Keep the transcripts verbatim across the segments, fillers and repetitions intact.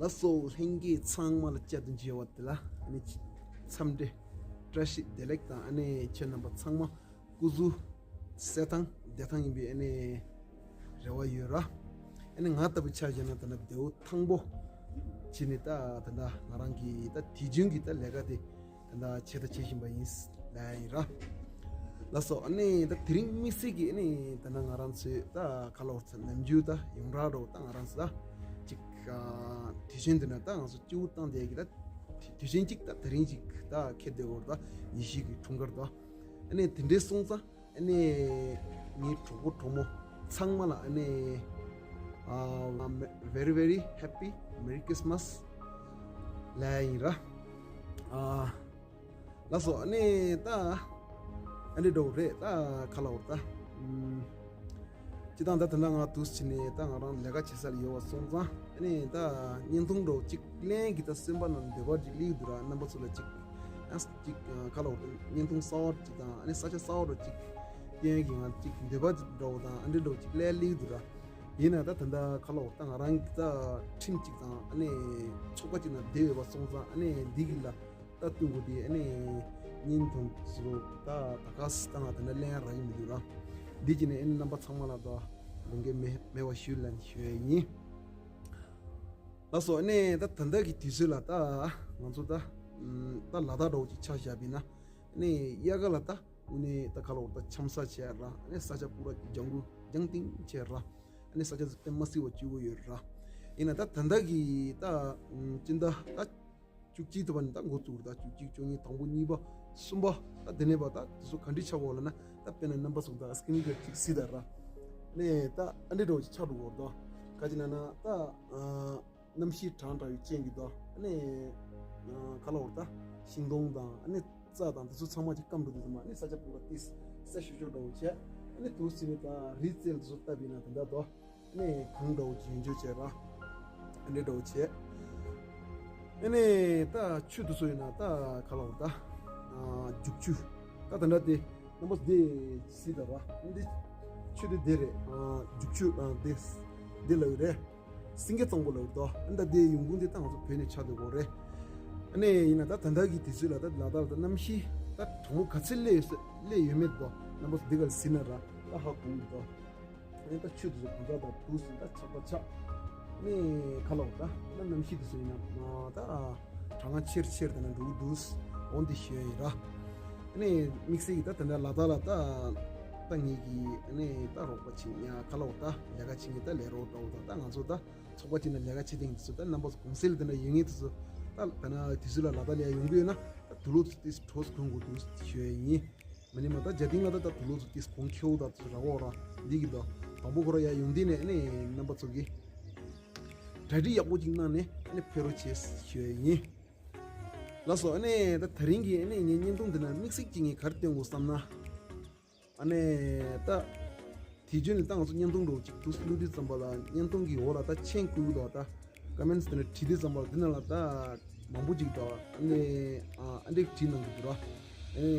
ལགས་སོ། ལྷན་རྒྱས་ཚང་མ་ལ་བསྐྱར་དུ་མཇལ་བ་དེ་ལ་ཨ་ནི་འཚམས་འདྲི་བཀྲ་ཤིས་བདེ་ལེགས་དང་། ཨ་ནི་ཁྱེད་རྣམ་པ་ཚང་མ་སྐུ་གཟུགས་གསལ་ཐང་བདེ་ཐང་ཡིན་པའི་ཨ་ནི་རེ་བ་ཡོད་ར། ཨ་ནི་ང་ལྟ་བུ་ཆ་བཞག་ན་ད་ལྟ་བདེ་པོ་ཐང་པོ་བྱས་ནས་ད་ད་ལྟ་ང་རང་གི་ད་དུས་རྒྱུན་གྱི་ད་ལས་ཀ་དེ་ད་ལྟ་བྱས་དང་བྱེད་བཞིན་པ་ཡིན་ལབ་ཡིན་ར། ལགས་སོ། ཨ་ནི་ད་དེ་རིང་དམིགས་བསལ་གྱི་ཨ་ནི་ད་ལྟ་ང་རང་ཚོའི་ད་ག་ལབ་དགོས་རེད། ནམ་རྒྱུན་ད་ཡོངས་གྲགས་འདྲ་བོ་ད་ང་རང་ཚོ་ད་ཅིག་དུས་ཆེན་འདི་ན་ད་ང་ཚོ་སྤྱི་བོ་བཏང་བསྡད་ཀྱི་ད་དུས་ཆེན་གཅིག་ད་དེ་རིང་གཅིག་ད་འཁེལ་བསྡད་ཡོད་རེད། ད་ཡེ་ཤུ་གི་འཁྲུངས་སྐར་ད། ཨ་ནི་དེ་འདྲའི་སོང་ཙང་ཨ་ནི་ངའི་གྲོགས་པོ་གྲོགས་མོ་ཚང་མ་ལ་ཨ་ནི་ཨ་very very happy Merry Christmas ལབ་ཡིན་ར། ཨ་ལགས་སོ། ཨ་ནི་ད་ཨ་ནི་འདྲ་བོ་རེད། ད་ག་ལབ་དགོས་རེད། ད་ཨམ། སྤྱིར་བཏང་ད་ད་ལྟ་ང་འདུག་སེ་བྱས་ནས་ད་ང་རང་ལས་ཀ་བྱེད་ས་ལ་ཡོད་པ་སོང་ཙང་། ཨ་ནི་ད་བརྙན་ཐུང་འདྲ་བོ་གཅིག་ལེན་གྱི་ད་སེམས་པ་ནང་འདོད་པ་ཅིག་སླེབས་འདུག་ར། རྣམ་པ་ཚོ་ལ་ཅིག་ཨ་ཅིག་ག་ལབ་དགོས་རེད། བརྙན་ཐུང་གསར་པ་ཅིག་དང་ཨ་ནི་ས་ཆ་གསར་པ་འདྲ་བོ་ཅིག་སྟོན་གྱི་ང་ཅིག་འདོད་པ་འདྲ་བོ་དང་ཨ་འདྲ་འདྲ་བོ་ཅིག་སླེབས་སླེབས་འདུག་ར། ཡིན་ན་ད་ད་ལྟ་ག་ལབ་དགོས་རེད། ད་ང་རང་གི་ད་ཁྲིམས་ཅིག་དང་ཨ་ནི་ཚོགས་པ་ཅིག་ནང་བསྡད་ཡོད་པ་སོང་ཙང་། ཨ་ནི་འདི་གི་ལ་ད་སྟོན་དགོས་དེ་ཨ་ནི་བརྙན་ཐུང་ཚོ་ད་ད་ག་སེ་ད་ང་ད་ལྟ་ལེན་ཡ་རག་གི་མི་འདུག་ར། འདི་བྱས་ནས་ཨ་ནི་རྣམ་པ་ཚང་མ་ལ་ད་དགོངས་འགལ་མེད་མེད་པ་ཞུ་ལན་ཞུ་ཡ་ཡིན། ལགས་སོ། ཨ་ནི་ད་ད་ལྟ་གི་དུས་ཚོད་ལ་ད་ང་ཚོ་ད་ད་ལ་དྭགས་འདྲ་བོ་ཅིག་ཆ་བཞག་པ་ཡིན་ན། ཨ་ནི་དབྱར་ཁ་ལ་ད་དངོས་གནས་ད་ག་ལབ་དགོས་རེད། ད་འཁྱམ་ས་བྱས་ར། ཨ་ནི་ས་ཆ་སྤུ་ར་ལྗང་གུ་ལྗང་ཏིང་བྱས་ར། ཨ་ནི་ས་ཆ་དཔེ་མ་སྲིད་པ་སྐྱིད་པོ་ཡོད་ར། ཡིན་ན་ད་ད་ལྟ་གི་ད་སྤྱི་ཟླ་ད་བཅུ་གཅིག་ཐུབ་པ་ནས་ད་འགོ་བཙུགས་རེད། ད་བཅུ་གཅིག་བཅུ་གཉིས་དང་པོ་གཉིས་པ་གསུམ་པ་ད་དེ་ནས་པ་ད་དེ་ཚོ་ག་འདྲ་ཆགས་ཡོད་ལབ་ན། ད་དཔེར་ན་རྣམ་པ་ཚོ་ད་སི་ཀི་རིན་གཅིག་གཟིགས་དང་ར། ཨ་ནི་ད་ཨ་འདྲ་འདྲ་བོ་ཅིག་ཆགས་འགྲོ་གི་ཡོད་རེད་དོ། ག་ཅི་ལབ་ན་ད་གནམ་གཤིས་གྲང་དྲགས་པའི་རྐྱེན་གྱིས་དོ། ཨ་ནི་ག་ལབ་དགོས་རེད། ད་ཤིང་སྡོང་དང་ཨ་ནི་རྩྭ་དང་དེ་ཚོ་ཚང་མ་ཅིག་སྐམ་འགྲོ་དུས་ཙམ་པ། ཨ་ནི་ས་ཆ་སྤུ་ར་ཏིས་སེར་ཤོག་ཤོག་འདྲ་བོ་བྱས། ཨ་ནི་འདུག་སེ་བྱས་ནས་ད་རི་རྩེ་ལ་དེ་ཚོ་བལྟས་པ་ཡིན་ན་ད་ལྟ་དོ། ཨ་ནི་གངས་འདྲ་བོ་ཅིག་ཡོད་འཇོག་བྱས་ར། ཨ་འདྲ་འདྲ་བོ་བྱས། ཨ་ནི་ད་ཆུ་དེ་ཚོ་ཡིན་ན་ད་ག་ལབ་དགོས་རེད། ད་ཨ་རྒྱུག་ཆུ། ད་ད་ལྟ་དེ་རྣམ་པ་འདི་གཟིགས་དང་ར། འདི་ཆུ་དེ་འདི་རེད། ཨ་རྒྱུག་ཆུ་ཨ་འདི་འདི་ལབ་ཀྱི་རེད། སེང་གེ་གཙང་པོ་ལབ་ཀྱི་འདུག་ཨ་ནི་ད་འདི་ཡོང་ཁུངས་དེ་ད་ང་ཚོ་བོད་ནས་ཆགས་བསྡད་ཡོད་རེད། ཨ་ནི་ཡིན་ན་ད་ད་ལྟ་གི་དུས་ཚོད་ལ་ད་ལ་དྭགས་ལ་ད་གནམ་གཤིས་ད་གྲང་མོ་ག་ཚོད་སླེབས་སླེབས་ཡོད་མེད་དོ། རྣམ་པ་ཚོ་འདི་ག་ལ་གཟིགས་ན་ར་ད་ཧ་གོ་གི་འདུག་ཨ་ནི་ད་ཆུ་དེ་ཚོ་གང་ཚ་དང་འདུག་སེ་ད་ཆག་པ་ཆག་ཨ་ནི་ག་ལབ་དགོས་རེད། ད་གནམ་གཤིས་དེ་ཚོ་ཡིན་ན་ད་གྲང་ང་ཆེར་ཆེར་དེ་ན་འགྲོ་གི་འདུག་འོ་འདི་ཞུ་ཡ་ཡིན་ར། ཨ་ནི་དམིགས་བསལ་གྱི་ད་དེ་འདྲ་ལ་དྭགས་ལ་ད་ད་ངེད་ཀྱི་ཨ་ནི་ད་རོགས་པ་བྱེད་ཡ་ག་ལབ་དགོས་རེད། ད་ལས་ཀ་བྱེད་མཁན་ད་ལས་རོགས་འདྲ་བོ་དང་། ད་ང་ཚོ་ད་ཚོགས་པ་བྱས་ནས་ལས་ཀ་བྱེད་མཁན་དེ་ཚོ་ད་རྣམ་པ་ཚོ་གུང་སེང་ལ་དེ་འདྲ་ཡོད་མཁན་དེ་ཚོ་ད་ད་ན་དུས་ཚོད་ལ་ལ་དྭགས་ལ་ཡ་ཡོང་གི་ཡོད་ན་ད་དུག་ལོག་ཚོ་ཏིས་གྲོགས་སུ་གོན་དགོས་འདུག་ཞུ་ཡ་ཡིན། མ་ནི་མ་ད་རྒྱ་སྟེང་ལ་ད་ད་དུག་ལོག་ཚོ་ཏིས་གོན་ཁེའུ་ད་ཚོ་ར་འོ་ར་འདི་གི་ད་དང་པོ་ཁོ་ར་ཡ་ཡོང་དུས་ནས་ཨ་ནི་རྣམ་པ་ཚོ་གི་གྲ་སྒྲིག་ཡག་པོ་ཅིག་གནང་ནས་ཨ་ནི་ཕེབས་རོགས་བྱེད་ཞུ་ཡ་ཡིན། ལགས་སོ། ཨ་ནི་ད་དེ་རིང་གི་ཨ་ནི་ངའི་བརྙན་ཐུང་འདི་ན་དམིགས་བསལ་གྱིས་ངས་ག་རེ་སྟོན་དགོས་བསམ་ན། ཨ་ནི་ད་དུས་རྒྱུན་ནས་ད་ང་ཚོ་བརྙན་ཐུང་འདྲ་བོ་ཅིག་འདུག་སེ་བླུག་དུས་ཙམ་པ་ལ་བརྙན་ཐུང་གི་འོག་ལ་ད་མཆན་བཀོད་ཀྱི་འདུག་ད་ཀོ་མེན་ཊི་དེ་འདྲ་བྲིས་དུས་ཙམ་པ་ལ་འདི་ནང་ལ་ད་མང་པོ་ཅིག་འདུག་ཨ་ནི་ཨ་ཨ་འདྲས་བྲིས་གནང་གི་འདུག་ར། ཨ་ནི་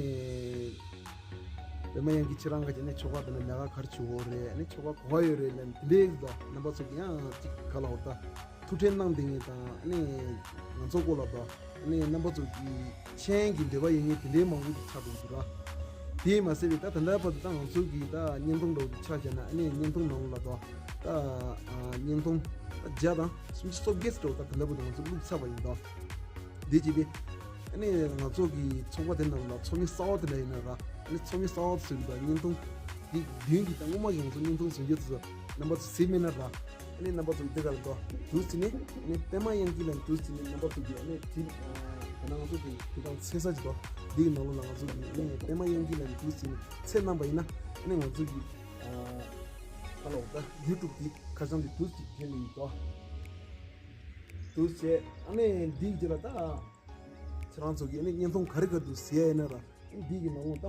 པད་མ་དབྱངས་སྐྱིད་ཁྱེད་རང་ག་ཅི་ནས་ཆོ་ག་དེ་ནས་ལས་ཀ་ག་རེ་བྱེད་འོ་རེད། ཨ་ནི་ཆོ་ག་གོ་ག་ཡོད་རེད་ལབ་འདི་འདྲས་འདུག་རྣམ་པ་ཚོ་གི་ཡང་ཅིག་ག་ལབ་དགོས་རེད། ད་ཐུགས་ཁྲལ་གནང་བསྡད་མཁན་དང་། ཨ་ནི་ང་ཚོ་སྐོར་ལ་ད་ཨ་ནི་རྣམ་པ་ཚོ་གི་མཆན་གྱི་འདོད་པ་ཡོད་མཁན་དེ་འདྲའི་མང་པོ་ཅིག་ཆགས་འདུག་འདུག་ར། དེས་མ་ཟད་པའི་ད་ད་ལྟ་བར་དུ་ད་ང་ཚོ་གི་ད་བརྙན་ཐུང་འདྲ་བོ་ཅིག་ཆ་བཞག་ན། ཨ་ནི་བརྙན་ཐུང་ནང་ལ་ད་ད་ཨ་བརྙན་ཐུང་ད་བརྒྱ་དང་སུམ་ཅུ་སོ་བརྒྱད་འདྲ་བོ་ད་ད་ལྟ་བར་དུ་ང་ཚོ་བླུགས་ཚར་བ་ཡིན་ད། དེ་བྱས་ཏེ་ཨ་ནི་ང་ཚོ་གི་ཚོགས་པ་དེ་ནང་ལ་ཚོགས་མི་གསར་པ་དེ་འདྲ་ཡིན་ན་ར། ཨ་ནི་ཚོགས་མི་གསར་པ་ཚོས་ད་བརྙན་ཐུང་དེ་བདུན་གྱི་ད་སྔོན་མ་གི་ང་ཚོ་བརྙན་ཐུང་བཟོ་རྒྱུ་དེ་ཚོ་རྣམ་པ་ཚོ་གཟིགས་མེད་ན་ར། ཨ་ནི་རྣམ་པ་ཚོ་འདི་ག་ལ་འདུག་འདུག་སེ་ནི་ཨ་ནི་པད་མ་དབྱངས་སྐྱིད་ལ་འདུག་སེ་ནི་རྣམ་པ་ཚོ་གི་ཨ་ནི་དེ་ཨ་ད་ནང་ཚོ་དེ་དེ་དང་ཚེ་ས་ཅིག་འདུག་འདི་གི་ནང་ལོགས་ལ་ང་ཚོ་གི་ཨ་ནི་པད་མ་དབྱངས་སྐྱིད་ལ་འདུག་སེ་ནི་ཚེ་གནང་པ་ཡིན་ན། ཨ་ནི་ང་ཚོ་གི་ཨ་ག་ལ་འོ་ད་ཡུ་ཊུབ་དེ་ཁ་བྱང་དེ་འདུག་སེ་ཐོན་ནི་ཡིན་འདུག་འདུག་སེ་ཨ་ནི་འདི་གི་རྗེས་ལ་ད་ཁྱེད་རང་ཚོ་གི་ཨ་ནི་བརྙན་ཐུང་ག་རེ་ག་རེ་འདུག་ཟེར་ཡ་ཡིན་ན་ར། འདི་གི་ནང་ལོགས་ད་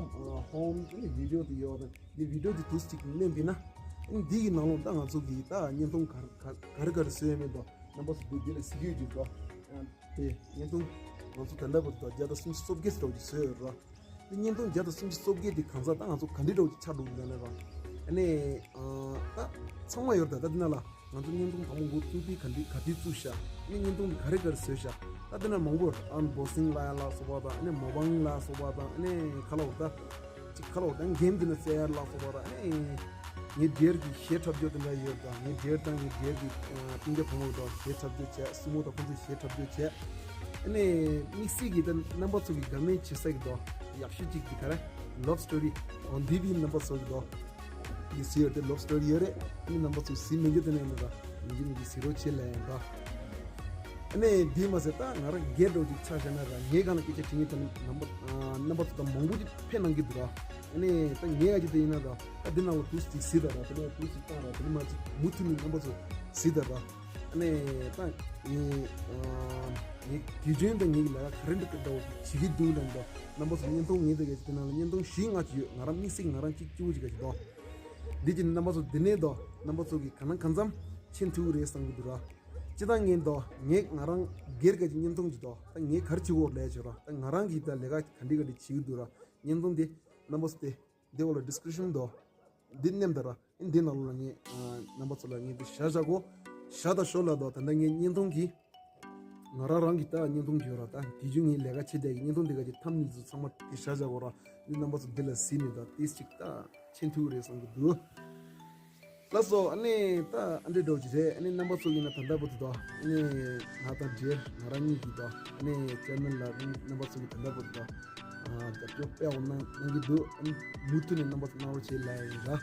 ཧོམ་ཨ་ནི་བི་ཌི་ཡོ་དེ་ཡོད་རེད། འདི་བི་ཌི་ཡོ་དེ་འདུག་སེ་ཅིག་ལེན་པ་ཡིན་ན། འདི་གི་ནང་ལོགས་ད་ང་ཚོ་གི་ད་བརྙན་ཐུང་ག་ག་ག་རེ་ག་རེ་བཟོས་ཡོད་མེད་དོ། རྣམ་པ་ཚོ་འདི་འདི་ལ་གཟིགས་ཡོད་ཀྱི་འདུག་དེ་བརྙན་ཐུང་ང་ཚོ་ད་ལྟ་བར་དུ་བརྒྱ་དང་སུམ་ཅུ་སོ་བརྒྱད་ཙམ་ཅིག་བཟོས་ཡོད་རེད། དེ་བརྙན་ཐུང་བརྒྱ་དང་སུམ་ཅུ་སོ་བརྒྱད་དེ་གང་ཟག་ད་ང་ཚོ་ག་འདྲ་འདྲ་བོ་ཅིག་ཆགས་འདུག་ལབ་ན་ར། ཨ་ནི་ཨ་ད་ཚང་མ་ཡོད་རེད། ད་ད་འདི་ན་ལ་ ང་ཚོ་བརྙན་ཐུང་དང་པོ་འགོ་བཙུགས་དུས་ག་འདི་ག་དུས་བཙུགས་ཤག་ཨ་ནི་བརྙན་ཐུང་འདི་ག་རེ་ག་རེ་བཟོས་ཤག་ད་དེ་ན་མང་པོ་ཨན་བོག་སིང་ལ་ཡ་ལ་སོགས་པ་དང་ཨ་ནི་མོ་བང་ལ་སོགས་པ་དང་ཨ་ནི་ག་ལ་འོ་ད། ཅིག་ཁ་ལོ་དང་གེམ་དེ་ན་རྩེ་ཡར་ལ་སོགས་པ་ར་ཨེ། ངའི་འབྲེལ་གྱི་གཞས་འཁྲབ་རྒྱུ་དེ་འདྲ་ཡོད་དང་ངའི་འབྲེལ་དང་ངའི་འབྲེལ་གྱི་སྤུན་ཀྱག་བུ་མོ་དང་གཞས་འཁྲབ་རྒྱུ་བྱས་སྲུ་མོ་དང་ཁོང་ཚོས་གཞས་འཁྲབ་རྒྱུ་བྱས། ཨ་ནི་དམིགས་བསལ་གྱི་ད་རྣམ་པ་ཚོ་གི་དགའ་མོས་བྱེད་ས་གི་དོ་ཡག་ཤོས་ཅིག་གི་ག་རེ་ལོབ་སི་ཊོ་རི་འོ་འདི་བི་རྣམ་པ་ཚོ་གི་དོ་འདི་སུ་ཡོད་དེ་ལོབ་སི་ཊོ་རི་ཡོད་རེད། ཨ་ནི་རྣམ་པ་ཚོ་གཟིགས་མི་རྒྱུ་དེ་ནས་ནི་ད་མི་རྒྱུ་མི་རྒྱུ་གཟིགས་རོགས་བྱེད་ལ་ཡིན་ད། ཨ་ནི་འདི་མ་ཟད་ད་ང་རང་སྒེར་འགྲོ་ཅིག་ཆ་བཞག་ན་ར་ངའི་སྒང་ལ་སྐད་ཆ་དྲི་ངེས་དང་རྣམ་པ་རྣམ་པ་ཚོ་དང་མང་པོ་ཅིག་ཕེབས་གནང་གི་འདུག་ར། ཨ་ནི་ད་ངའི་ཨ་ཅེ་དེ་ཡིན་ན་ར་ད་འདི་ནང་ལ་དུས་ཅིག་གཟིགས་དང་ར་དེ་ནས་དུས་ཅིག་བཏང་ར་དེ་ནས་མ་ཅིག་མུ་མཐུད་ནས་རྣམ་པ་ཚོ་གཟིགས་དང་ར། ཨ་ནི་ད་ངའི་ངའི་དགེ་སྐྱོན་དང་ངའི་ལས་ཀ་ག་རེ་འདྲ་གི་འདྲ་བོ་བྱེད་ཀྱི་འདུག་ལབ་འདུག་རྣམ་པ་ཚོ་བརྙན་ཐུང་ངའི་དེ་ག་ཅིག་དེ་ནང་ལ་བརྙན་ཐུང་བཞི་ལྔ་ཅིག་ཡོད། ང་རང་དམིགས་བསལ་ང་རང་གཅིག་གཅིག་པོ་ཅིག་ག་ཅིག་འདུག་འདི་ཅིག་རྣམ་པ་ཚོ་འདི་ནས་དོ་རྣམ་པ་ཚོ་གི་གང་ན་གང་འཚམ་མཁྱེན་ཐུབ་ཀྱི་རེད་བསམ་གྱི་འདུག་ར། སྤྱི་བཏང་ངས་དོ་ངས་ང་རང་སྒེར་གྱི་བརྙན་ཐུང་ཅིག་དོ་ད་ངས་ག་རེ་བྱེད་དགོས་ལས་བྱེད་ར་ད་ང་རང་གིས་ད་ལས་ཀ་ག་འདྲི་ག་འདྲི་བྱེད་ཀྱི་འདུག་ར། བརྙན་ཐུང་འདི་རྣམ་པ་ཚོ་དེ་འདི་འོག་ལ་ཌི་སི་ཀི་རིབ་ཤན་དོ་འདི་མནན་དང་ར་འདི་ནང་ལོགས་ལ་ངས་རྣམ་པ་ཚོ་ལ་ངས་འདི་བཞག་བཞག་གོ་བཞག་དང་ཤོག་ལ་དོ་ད་ལྟ་ངས་བརྙན་ཐུང་གི་ང་རང་རང་གི་ད་བརྙན་ཐུང་བརྗོད་ར་ད་དེ་རྒྱུ་ངའི་ལས་ཀ་བྱེད་བསྡད་ཀྱི་བརྙན་ཐུང་འདི་ག་ཅིག་ཐམ་ནེལ་ཚོ་ཚང་མ་དེ་བཞག་བཞག་གོ་ར། འདི་རྣམ་པ་ཚོ་འདི་ལ་གཟིགས་ནས་ད་ཏིས་ཅིག་ད་མཁྱེན་ཐུབ་རེད་བསམ་གྱི་འདུག་ལགས་སོ། ཨ་ནི་ད་ཨ་འདྲས་འདྲ་བོ་ཅིག་རེད། ཨ་ནི་རྣམ་པ་ཚོ་གིས་ན་ད་ལྟ་བར་དུ་ད་ཨ་ནི་ང་དང་འབྲེལ་ང་རང་གཉིས་ཀྱིས་ད་ཨ་ནི་ཅེ་ནལ་ལ་ཨ་ནི་རྣམ་པ་ཚོ་གིས་ད་ལྟ་བར་དུ་ད་རྒྱབ་སྐྱོར་དཔེ་འོ་གནང་གནང་གི་འདུག་ཨ་ནི་མུ་མཐུད་ནས་རྣམ་པ་ཚོ་གནང་རོགས་བྱེད་ལབ་ཡིན་ར།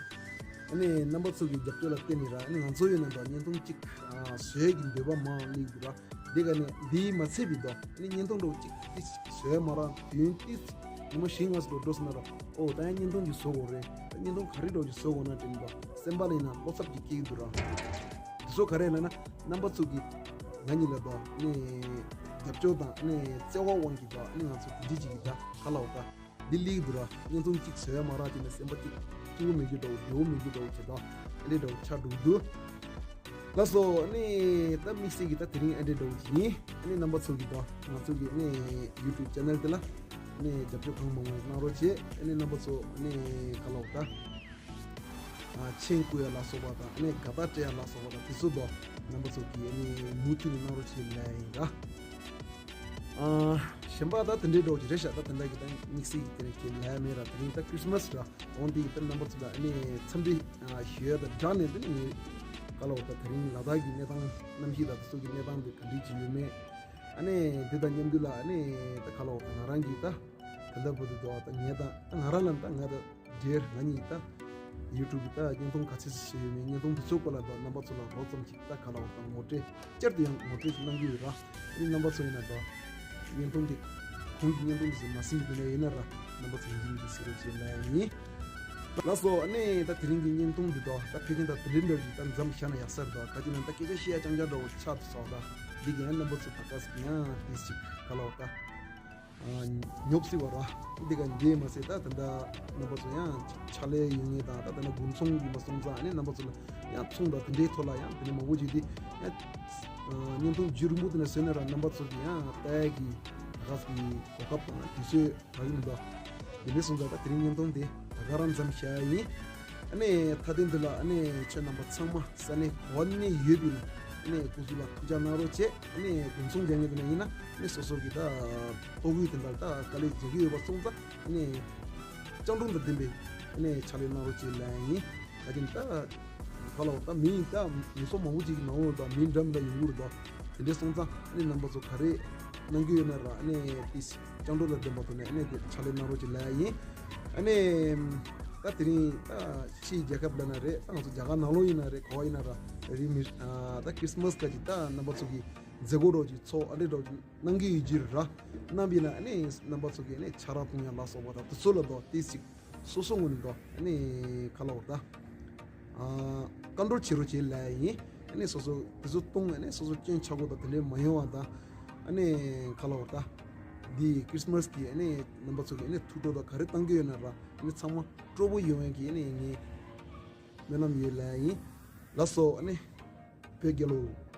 ཨ་ནི་རྣམ་པ་ཚོ་གི་རྒྱབ་སྐྱོར་ལ་བརྟེན་ནས་ར་ཨ་ནི་ང་ཚོ་ཡོད་ན་ད་བརྙན་ཐུང་གཅིག་བཟོ་ཡས་ཀྱི་འདོད་པ་མང་སླེབས་འདུག་ར། འདི་ག་ནས་འདིའི་མ་ཚད་པའི་དོ་ནི་བརྙན་ཐུང་འདྲ་བོ་གཅིག་ཏིས་བཟོས་མ་རག་དུས་ཡུན་ཏིས་ཉི་མ་བཞི་ལྔ་ཙམ་འགྲོ་སོང་ན་ར་ཨོ་ད་ཡང་བརྙན་ཐུང་གཅིག་བཟོ་དགོས་རེད། ད་བརྙན་ཐུང་ག་རེ་འདྲ་བོ་ཅིག་བཟོ་དགོས་ན་དྲན་པ་སེམས་པ་ལ་ཡིན་ན་བློ་འཚབ་ཅིག་སྐྱེ་གི་འདུག་ར། དེ་ཚོ་ག་རེ་ལབ་ན་རྣམ་པ་ཚོ་གི་ང་གཉིས་ལ་དོ་ནི་རྒྱབ་སྐྱོར་དང་ནི་བརྩེ་བ་དབང་གིས་དོ་ནི་ང་ཚོ་དེ་འདྲི་ཅིག་གི་ད་ག་ལ་འོ་ད། འདི་ལིག་འདུག་ར། བརྙན་ཐུང་གཅིག་བཟོ་ཡ་མ་རག་དེ་ནས་སེམས་པ་གཅིག་སྐྱིད་པོ་མེད་རྒྱུ་འདྲ་བོ་བདེ་བོ་མེད་རྒྱུ་འདྲ་བོ་བྱེད་དོ། ཨ་ནི་འདྲ་བོ་ཆགས་འགྲོ་གི་འདུག་ལགས་སོ། ཨ་ནི་ད་དམིགས་བསལ་གྱི་ད་དེ་རིང་ཨ་འདྲས་འདྲ་བོ་ཅིག་ཡིན། ཨ་ནི་རྣམ་པ་ཚོ་གི་ད་ང་ཚོ་གི་ཨ་ནི་ཡུ་ཊུབ་ཅེ་ནལ་དེ་ལ་ཨ་ནི་རྒྱབ་སྐྱོར་གང་མང་མང་གནང་རོགས་བྱེད། ཨ་ནི་རྣམ་པ་ཚོ་ཨ་ནི་ག་ལ་འོ་ད། ཨ་མཆན་བཀོད་ཡ་ལ་སོགས་པ་དང་ཨ་ནི་དགའ་རྟགས་སྤྲད་ཡ་ལ་སོགས་པ་དང་དེ་ཚོ་དོ་རྣམ་པ་ཚོ་གི་ཨ་ནི་མུ་མཐུད་ནས་གནང་རོགས་བྱེད་ལབ་ཡིན་ད། ཨ་གཞན་པ་ད་དེ་འདྲའི་འདྲ་བོ་ཅིག་རེད་ཤག་ད་དེ་འདྲ་གི་ད་དམིགས་བསལ་གྱི་དེ་རིང་གི་ལབ་ཡ་མེད་ར། དེ་རིང་ད་ཁྲིས་མས་ར་འོང་དེ་གི་ད་རྣམ་པ་ཚོ་ལ་ཨ་ནི་འཚམས་འདྲི་ཞུ་ཡ་དང་སྦྲགས་ནས་དེ་ནི་ངས་ག་ལ་འོ་ད་དེ་རིང་ལ་དྭགས་ཀྱི་གནས་སྟངས་གནམ་གཤིས་དང་དེ་ཚོ་གི་གནས་སྟངས་དེ་ག་འདྲ་ཅིག་ཡོད་མེད། ཨ་ནི་དེ་དང་མཉམ་དུ་ལ་ཨ་ནི་ད་ག་ལ་འོ་ད་ང་རང་གིས་ད་དེ་འདྲ་བོ་དེ་འདུག་ད་ངས་ད་ད་ང་རང་ལ་ད་ང་ད། འབྲེལ་ང་གཉིས་ད་ཡུ་ཊུབ་ད་བརྙན་ཐུང་ག་ཚོད་ཅིག་བྱས་ཡོད་མེད་བརྙན་ཐུང་དེ་ཚོའི་སྐོར་ལ་ད་རྣམ་པ་ཚོ་ལ་རོབ་ཙམ་ཅིག་ད་ག་ལ་འོ་ད་ངོ་སྤྲོད་བསྐྱར་དུ་ཡང་ངོ་སྤྲོད་ཅིག་གནང་གི་ཡོད་ར། ཨ་ནི་རྣམ་པ་ཚོ་ཡིན་ན་ད་བརྙན་ཐུང་དེ་གོང་གི་བརྙན་ཐུང་དེ་ཚོ་མ་ཟིན་གྱི་དེ་ནས་ཡིན་ན་ར་རྣམ་པ་ཚོ་ཡིན་གྱི་མི་འདུག་ཟེར་རོགས་བྱེད་ལབ་ཡིན། ལགས་སོ། ཨ་ནི་ད་དེ་རིང་གི་བརྙན་ཐུང་འདི་ད་ད་ཕལ་ཆེར་ད་དེ་འདྲའི་འདྲ་ཞིག་ད་མཚམས་བཞག་ན་ཡག་ས་རེད། ད་ག་ཅི་ན་ད་སྐད་ཆ་བཤད་ཡ་རྐྱང་རྐྱང་འདྲ་བོ་ཆགས་འདུག་ས་ད་འདི་གི་ཡང་རྣམ་པ་ཚོ་ད་ག་ཟིག་ཡང་དེ་ཞིག་ག་ལ་འོ་ད། ཉོབ་སྲིད་པ་ར། འདི་ག་འདི་མ་ཟད་ད་ད་ལྟ་རྣམ་པ་ཚོ་ཡང་ཕྱག་ལས་ཡོད་ངེས་དང་ད་ད་ལྟ་དགུན་ཚོང་ཡིན་པ་སོང་ཙང་ཨ་ནི་རྣམ་པ་ཚོ་ལ་ཡང་ཚོང་དང་དེ་འདྲའི་ཐོག་ལ་ཡང་དེ་འདྲ་མང་པོ་བྱས་ཏེ་ཡང་བརྙན་ཐུང་རྒྱུན་རིང་པོ་དེ་ནས་བཟོས་ན་ར་རྣམ་པ་ཚོ་གི་ཡང་ལྟ་ཡ་གི་ད་ག་གི་གོ་སྐབས་དང་དུས་ཚོད་རག་གི་མི་འདུག་དེ་འདྲ་སོང་ཙང་ད་དེ་རིང་བརྙན་ཐུང་དེ་ད་ག་རང་མཚམས་བཞག་ཡ་ཡིན། ཨ་ནི་མཐའ་དོན་འདི་ལ་ཨ་ནི་ཁྱེད་རྣམ་པ་ཚང་མ་ས་གནས་ག་ནས་ཡོད་པའི་ཨ་ནི་སྐུ་གཟུགས་ལ་ཐུགས་ཅག་གནང་རོགས་བྱེད། ཨ་ནི་དགུན་ཚོང་རྒྱག་མཁན་དེ་ན་ཡིན་ན་ཨ་ནི་སོ་སོ་གི་ད་ལྟོ་གོས་དེ་འདྲ་ད་དཀའ་ལས་རྒྱག་གི་ཡོད་པ་སོང་ཙང་ཨ་ནི་སྤྱང་གྲུང་དང་ལྡན་པའི་ཨ་ནི་ཕྱག་ལས་གནང་རོགས་བྱེད་ལབ་ཡིན། ད་ཅིང་ད་ག་ལ་འོ་ད་མི་ད་མི་ཚོགས་མང་པོ་ཅིག་གི་ནང་ལོགས་ད་མི་འདྲ་མི་འདྲ་ཡོང་གི་རེད། ད་དེ་འདྲ་སོང་ཙང་ཨ་ནི་རྣམ་པ་ཚོ་ག་རེ་གནང་གི་ཡོད་ན་ར་ཨ་ནི་དེ་སྤྱང་གྲུང་དང་ལྡན་པ་ཐོག་ནས་ཨ་ནི་དེ་ཕྱག་ལས་གནང་རོགས་བྱེད་ལབ་ཡིན། ཨ་ནི་ད་དེ་རིང་ད་ཕྱིའི་རྒྱལ་ཁབ་ལ་ན་རེད། ད་ང་ཚོ་རྒྱ་གར་ནང་ལོགས་ཡིན་ན་རེད། ག་བ་ཡིན་ན་ར་རི་མི་ད་ཁྲིས་མས་སྐབས་ཀྱི་ད་རྣམ་པ་ཚོ་གི་མཛད་སྒོ་རོགས་ཀྱི་ཚོགས་ཨ་འདྲས་རོགས་ཀྱི་གནང་གི་ཡོད་ཀྱི་ར། གནང་བ་ཡིན་ན་ཨ་ནི་རྣམ་པ་ཚོ་གི་ཨ་ནི་ཕྱག་ར་གཏོང་ཡ་ལ་སོགས་པ་དང་དེ་ཚོ་ལ་དོ་དེ་ཞིག་སོ་སོ་ངོས་ནས་དོ་ཨ་ནི་ག་ལ་འོ་ད་བཀའ་འདྲི་བྱེད་རོགས་བྱེད་ལབ་ཡིན། ཨ་ནི་སོ་སོ་དེ་ཚོ་གཏོང་ཨ་ནི་སོ་སོ་སྐྱོན་ཆ་གོ་དང་དེ་འདྲས་མ་ཡོང་བ་དང་ཨ་ནི་ག་ལ་འོ་ད་འདི་ཁྲིས་མས་གི་ཨ་ནི་རྣམ་པ་ཚོ་གི་ཨ་ནི་ཐུགས་སྤྲོ་དང་ག་རེ་བཏང་གི་ཡོད་ན་ར་ཨ་ནི་ཚང་མ་སྤྲོ་པོ་ཡོང་ཡ་གི་ཨ་ནི་ངས་སྨོན་ལམ་ཡོད་ལབ་ཡིན། ལགས་སོ། ཨ་ནི་བོད་རྒྱལ་ལོ།